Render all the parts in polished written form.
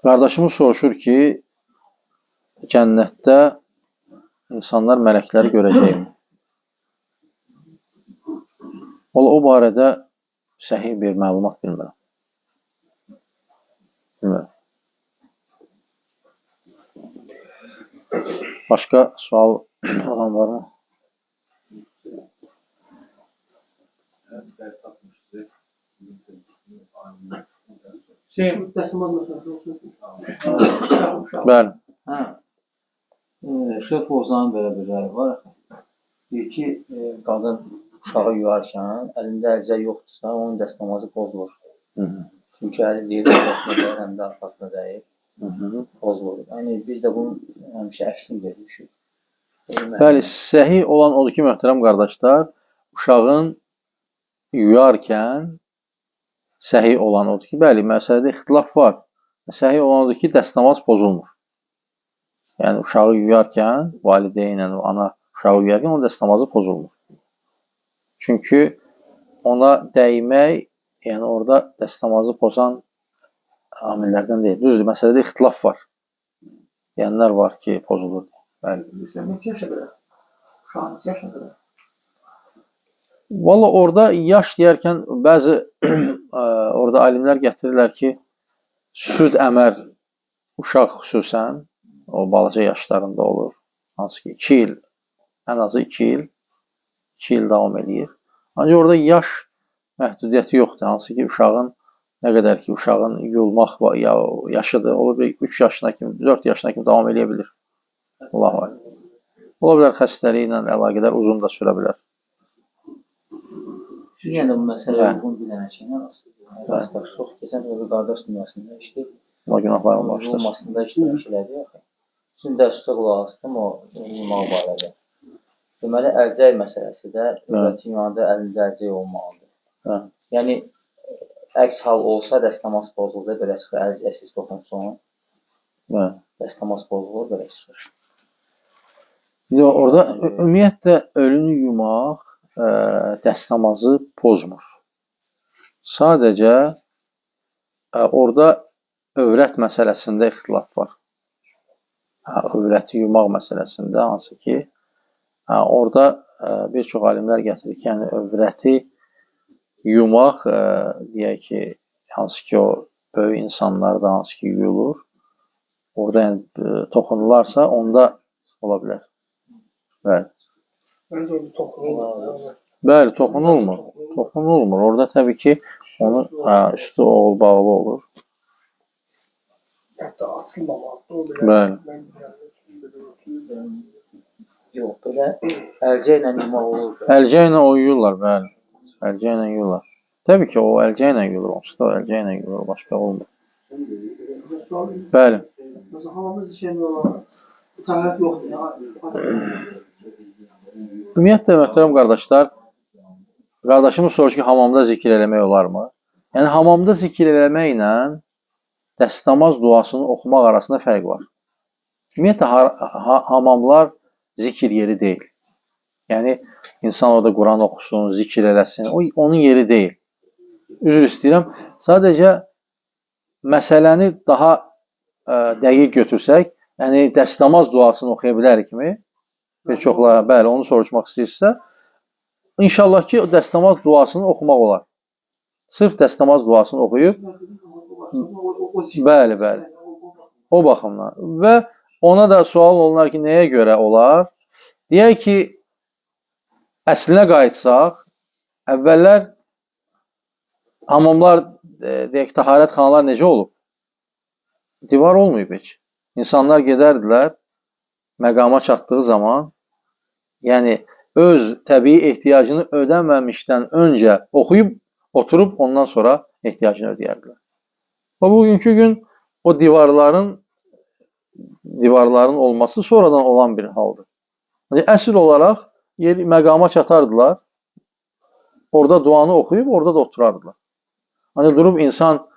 Qardaşımız soruşur ki, cənnətdə insanlar mələkləri görəcəkmi? Valla o barədə səhih bir məlumat bilmirəm. Bilmirəm. Başqa sual olan varmı? Bəli. Hə. Şeyx Fovzanın belə bir rəyi var. Deyir ki, qadın uşağı yuyarkən əlində əlcək yoxdursa, onun dəstəmazı pozulur. Çünki əli deyir, arxasına dəyir, həm də arxasına dəyir, pozulur. Yəni, biz də bunun həmişə əksini görmüşük. Bəli, səhih olan odur ki, möhtərəm qardaşlar, uşağın yuyarkən səhih olan odur ki, bəli, məsələdə ixtilaf var. Səhih olan odur ki, dəstəmaz pozulmur. Yəni, uşağı yuyarkən, valideyn, yəni ana uşağı yuyarkən onun dəstəmazı pozulmur. Çünki ona dəymək, yəni orada dəstəmazı pozan amillərdən deyil. Düzdür, məsələdə ixtilaf var. Deyənlər var ki, pozulur. Bəli. Neçə yaşa qədər? Uşağın neçə yaşa qədər? Valla orada yaş deyərkən bəzi orada alimlər gətirirlər ki, süd əmər uşaq xüsusən o balaca yaşlarında olur. Hansı ki 2 il, ən azı 2 il, 2 il davam eləyir. Ancaq orada yaş məhdudiyyəti yoxdur. Hansı ki uşağın nə qədər ki uşağın yuyulmaq yaşıdır, olur bir 3 yaşına kimi, 4 yaşına kimi davam eləyə bilir. Allahu ələm. Ola bilər xəstəliyi ilə əlaqədar uzun da sürə bilər. Yenə də bu məsələ uyğun bir dənə şeylə rastlaşdıq. Keçən dəfə bir qardaş dünyasında işləyib. Allah günahlarını bağışlasın. Yuyulmasında iştirak elədi. Şimdi dərsdə qulaq astım o yumaq barədə. Deməli, əlcək məsələsi də övrətin yanında əlində əlcək olmalıdır. Yəni, əks hal olsa dəstəmaz pozulur, belə çıxır, əlcəksiz toxunsun. Dəstəmaz pozulur, belə çıxır. Orada ümumiyyətlə ölünü yumaq dəstəmazı pozmur. Sadəcə orada övrət məsələsində ixtilaf var. Övrəti yumaq məsələsində hansı ki, orada bir çox alimlər gətirir ki, yəni övrəti yumaq, deyək ki, hansı ki o böyük insanlarda hansı ki yuyulur, orada yəni toxunularsa onda ola bilər. Bəli. Bəli, toxunulmur. Toxunulmur. Orada təbii ki, onun üstü oğul bağlı olur. Hətta açılmamalıdır. Bəli. Yox, belə əlcəklə yumaq olur. Əlcəklə o yuyurlar, bəli. Əlcəklə yuyurlar. Təbii ki, o əlcəklə yuyulur. Onsuz da əlcəklə yuyulur, başqa olmur. Bəli. Məsələn, hamamda zikr olar. Təharət yoxdur. Ümumiyyətlə, möhtərəm qardaşlar, qardaşımız soruşur ki, hamamda zikr eləmək olarmı? Yəni, hamamda zikr eləməklə dəstəmaz duasını oxumaq arasında fərq var. Ümumiyyətlə, hamamlar zikr yeri deyil. Yəni, insan orada Quran oxusun, zikr eləsin, o onun yeri deyil. Üzr istəyirəm. Sadəcə, məsələni daha dəqiq götürsək, yəni, dəstəmaz duasını oxuya bilərikmi? Bir çoxlara, bəli, onu soruşmaq istəyirsə, inşallah ki, o dəstəmaz duasını oxumaq olar. Sırf dəstəmaz duasını oxuyub, bəli, bəli, o baxımdan. Və ona da sual olunar ki, nəyə görə olar? Deyək ki, əslinə qayıtsaq, əvvəllər hamamlar, deyək ki, taharət xanalar necə olub? Divar olmayıb heç. İnsanlar gedərdilər, məqama çatdığı zaman, yəni öz təbii ehtiyacını ödəməmişdən öncə oxuyub, oturub, ondan sonra ehtiyacını ödəyərdilər. Və bugünkü gün o divarların olması sonradan olan bir haldır. Yəni, əsl olaraq məqama çatardılar, orada duanı oxuyub, orada da oturardılar. Ancaq durub insan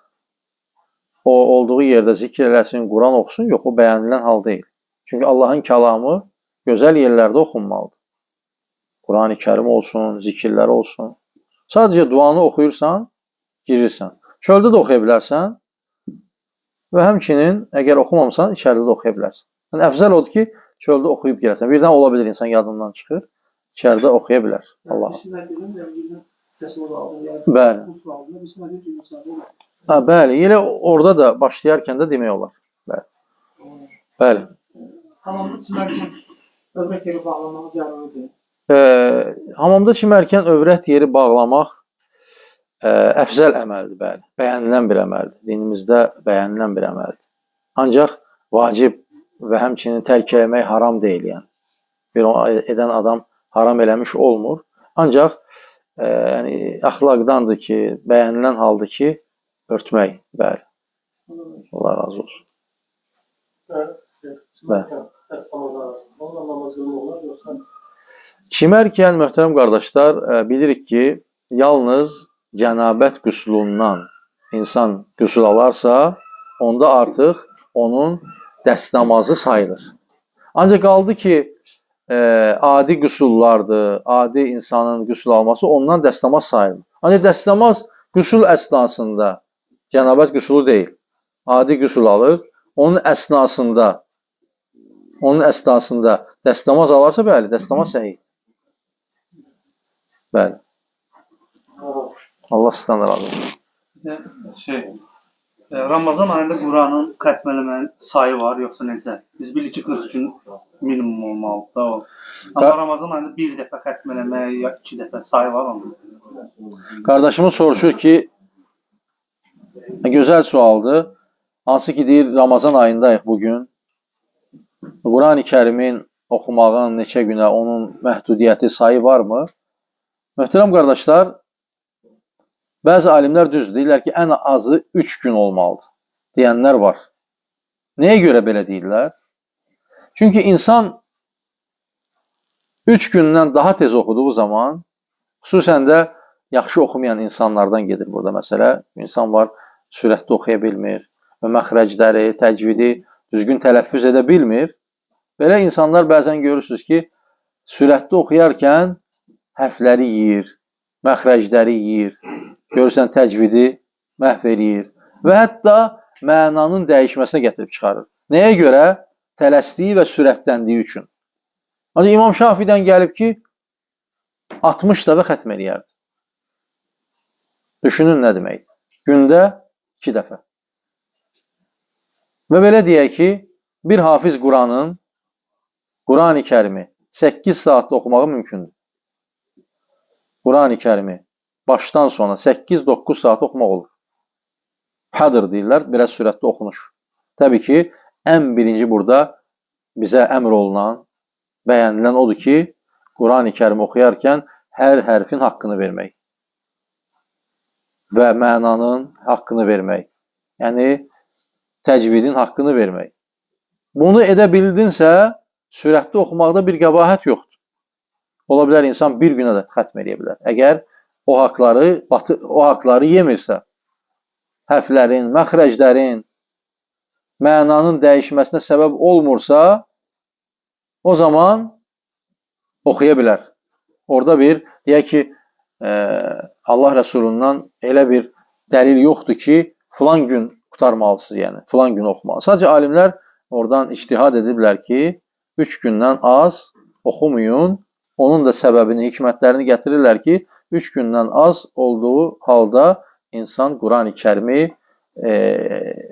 o olduğu yerdə zikr eləsin, Quran oxusun, yox, o bəyənilən hal deyil. Çünki Allahın kəlamı gözəl yerlərdə oxunmalıdır. Quran-ı Kərim olsun, zikirlər olsun. Sadəcə duanı oxuyursan, girirsən. Çöldə də oxuya bilərsən və həmçinin əgər oxumamısan, içəridə də oxuya bilərsən. Yəni, əfzəl odur ki, çöldə oxuyub girəsən. Birdən ola bilir, insan yadından çıxır, içəridə oxuya bilər. Allah. Bəli. Ha, bəli, elə orada da başlayarkən də demək olar. Bəli. Bəli. Hamamda çimərkən övrət yeri bağlamaq zəruridir. Hamamda çimərkən övrət yeri bağlamaq əfzəl əməldir, bəli. Bəyənilən bir əməldir. Dinimizdə bəyənilən bir əməldir. Ancaq vacib və həmçinin tərk eləmək haram deyil, yəni. Bir edən adam haram eləmiş olmur. Ancaq yəni, əxlaqdandır ki, bəyənilən haldır ki, örtmək, bəli. Allah razı olsun. Bəli. Çimərkən, möhtərəm qardaşlar, bilirik ki, yalnız cənabət qüslundan insan qüsul alarsa, onda artıq onun dəstnamazı sayılır. Ancaq qaldı ki, adi qüsullardır, adi insanın qüsul alması ondan dəstnamaz sayılmır. Ancaq dəstnamaz qüsul əsnasında, cənabət qüsulu deyil, adi qüsul alır, onun əsnasında dəstnamaz alarsa, bəli, dəstnamaz səhih. Bəli. Allah sizdən də razı olsun. Ramazan ayında Quranın xətm eləmənin sayı var, yoxsa necə? Biz bilirik ki, 40 gün minimum olmalıdır da o. Amma Ramazan ayında bir dəfə xətm eləmək ya iki dəfə sayı var onun. Qardaşımız soruşur ki, gözəl sualdır. Hansı ki deyir, Ramazan ayındayıq bugün. Quran-ı Kərimin oxumağın neçə günə, onun məhdudiyyəti, sayı varmı? Möhtərəm qardaşlar, bəzi alimlər düzdür, deyirlər ki, ən azı 3 gün olmalıdır deyənlər var. Nəyə görə belə deyirlər? Çünki insan 3 gündən daha tez oxuduğu zaman, xüsusən də yaxşı oxumayan insanlardan gedir burada məsələ. İnsan var, sürətli oxuya bilmir və məxrəcləri, təcvidi düzgün tələffüz edə bilmir. Belə insanlar bəzən görürsünüz ki, sürətli oxuyarkən hərfləri yiyir, məxrəcləri yiyir, görürsən təcvidi məhv eləyir və hətta mənanın dəyişməsinə gətirib çıxarır. Nəyə görə? Tələsdiyi və sürətləndiyi üçün. Ancaq İmam Şafidən gəlib ki, 60 dəfə xətm eləyərdi. Düşünün nə deməkdir? Gündə 2 dəfə. Və belə deyək ki, bir hafiz Quranın, Quran-ı Kərimi 8 saatda oxumağı mümkündür. Quran-ı Kərimi başdan sona 8-9 saat oxumaq olur. Hədir deyirlər, biraz sürətli oxunuş. Təbii ki, ən birinci burada bizə əmr olunan, bəyənilən odur ki, Quran-ı Kərimi oxuyarkən hər hərfin haqqını vermək və mənanın haqqını vermək. Yəni, təcvidin haqqını vermək. Bunu edə bildinsə, sürətli oxumaqda bir qəbahət yoxdur. Ola bilər, insan bir günə də xətm eləyə bilər. Əgər o haqları yemirsə, hərflərin, məxrəclərin, mənanın dəyişməsinə səbəb olmursa, o zaman oxuya bilər. Orada bir, deyək ki, Allah Rəsulundan elə bir dəlil yoxdur ki, filan gün qurtarmalısınız, yəni, filan gün oxumalı. Sadəcə alimlər oradan ictihad ediblər ki, 3 gündən az oxumayın. Onun da səbəbini, hikmətlərini gətirirlər ki, 3 gündən az olduğu halda insan Quran-ı Kərimi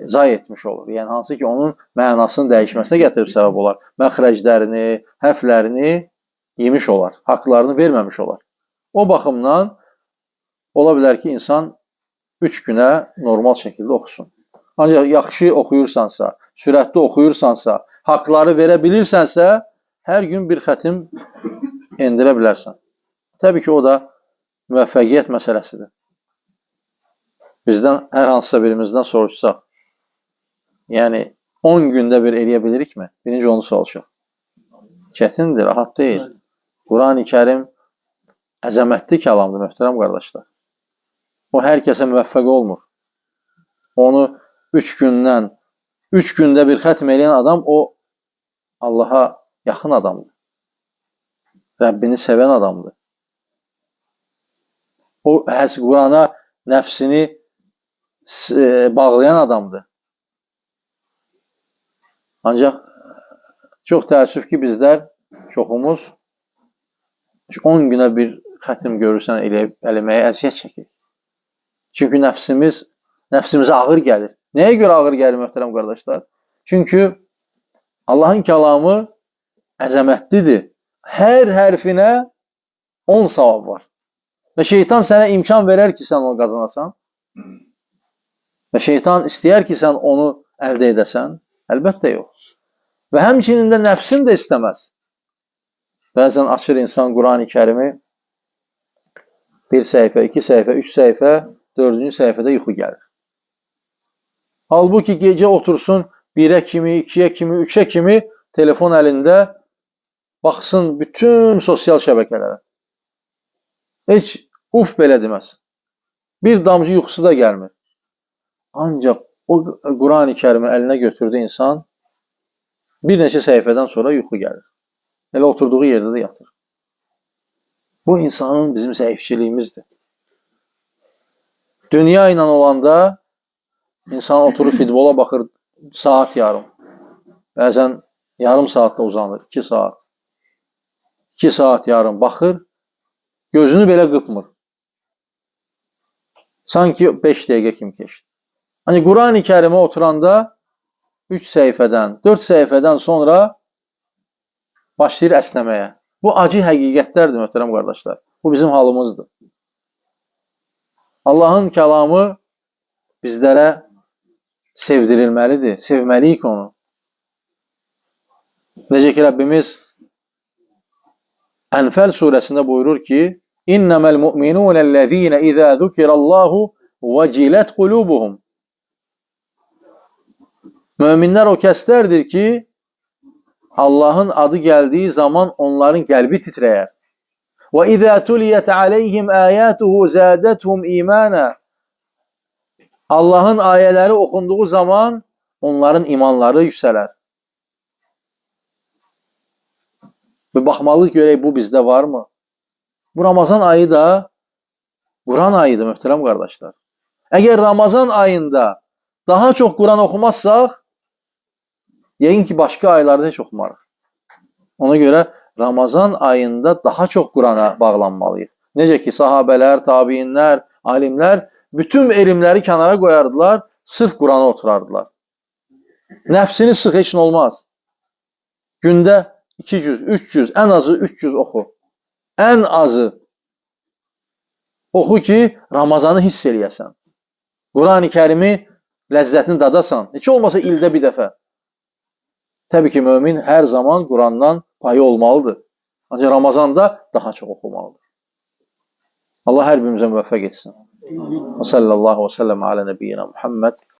zayi etmiş olur. Yəni, hansı ki, onun mənasının dəyişməsinə gətirib səbəb olar. Məxrəclərini, hərflərini yemiş olar, haqlarını verməmiş olar. O baxımdan ola bilər ki, insan 3 günə normal şəkildə oxusun. Ancaq yaxşı oxuyursansa, sürətli oxuyursansa, haqları verə bilirsənsə, hər gün bir xətim endirə bilərsən. Təbii ki, o da müvəffəqiyyət məsələsidir. Bizdən, hər hansısa birimizdən soruşsaq, yəni 10 gündə bir eləyə bilirikmi? Birinci onu soruşaq. Çətindir, rahat deyil. Quran-ı Kərim əzəmətli kəlamdır, möhtərəm qardaşlar. O, hər kəsə müvəffəq olmur. Onu 3 gündə bir xətm eləyən adam, o Allaha yaxın adamdır. Rəbbini sevən adamdır. O, Qurana nəfsini bağlayan adamdır. Ancaq çox təəssüf ki, bizlər çoxumuz 10 günə bir xətim görürsən eləməyə əziyyət çəkirik. Çünki nəfsimizə ağır gəlir. Nəyə görə ağır gəlir, möhtərəm qardaşlar? Çünki Allahın kəlamı əzəmətlidir. Hər hərfinə 10 savab var. Və şeytan sənə imkan verər ki, sən onu qazanasan. Və şeytan istəyər ki, sən onu əldə edəsən. Əlbəttə yox. Və həmçinin də nəfsin də istəməz. Bəzən açır insan Qurani Kərimi bir səhifə, iki səhifə, üç səhifə, dördüncü səhifədə yuxu gəlir. Halbuki gecə otursun 1-ə kimi, 2-yə kimi, 3-ə kimi telefon əlində baxsın bütün sosial şəbəkələrə. Heç uf belə deməz. Bir damcı yuxusu da gəlmir. Ancaq o Qurani Kərimi əlinə götürdü insan, bir neçə səhifədən sonra yuxu gəlir. Elə oturduğu yerdə də yatır. Bu insanın bizim zəifçiliyimizdir. Dünya ilə olanda insan oturur futbola baxır saat yarım. Bəzən yarım saatda uzanır, 2 saat. 2 saat yarım baxır, gözünü belə qıpmır. Sanki 5 dəqiqə kimi keçdi. Hani Qurani Kərimə oturanda 3 səhifədən, 4 səhifədən sonra başlayır əsnəməyə. Bu acı həqiqətlərdir, möhtərəm qardaşlar. Bu bizim halımızdır. Allahın kəlamı bizlərə sevdirilməlidir. Sevməliyik onu. Necə ki, Rəbbimiz Ənfəl surəsində buyurur ki, İnnəməl mu'minunəl-ləzīnə izə zükirəllahu vəcilət qulubuhum. Möminlər o kəslərdir ki, Allahın adı gəldiyi zaman onların qəlbi titrəyər. Və izə tuliyət aleyhim ayatuhu zədəthum imana. Allahın ayələri oxunduğu zaman onların imanları yüksələr. Və baxmalıyıq görək bu bizdə varmı? Bu Ramazan ayı da Quran ayıdır, möhtərəm qardaşlar. Əgər Ramazan ayında daha çox Quran oxumazsaq, yəqin ki, başqa aylarda heç oxumarıq. Ona görə Ramazan ayında daha çox Qurana bağlanmalıyıq. Necə ki, sahabələr, tabiinlər, alimlər bütün elmləri kənara qoyardılar, sırf Qurana oturardılar. Nəfsini sıx, heç nə olmaz. Gündə 200, 300, ən azı 300 oxu. Ən azı oxu ki, Ramazanı hiss eləyəsən. Qurani Kərimi ləzzətini dadasan. Heç olmasa ildə bir dəfə. Təbii ki, mömin hər zaman Qurandan payı olmalıdır. Ancaq Ramazanda daha çox oxumalıdır. Allah hər birimizə müvəffəq etsin. Və sallallahu və səlləm alə nəbiyyina Muhammed.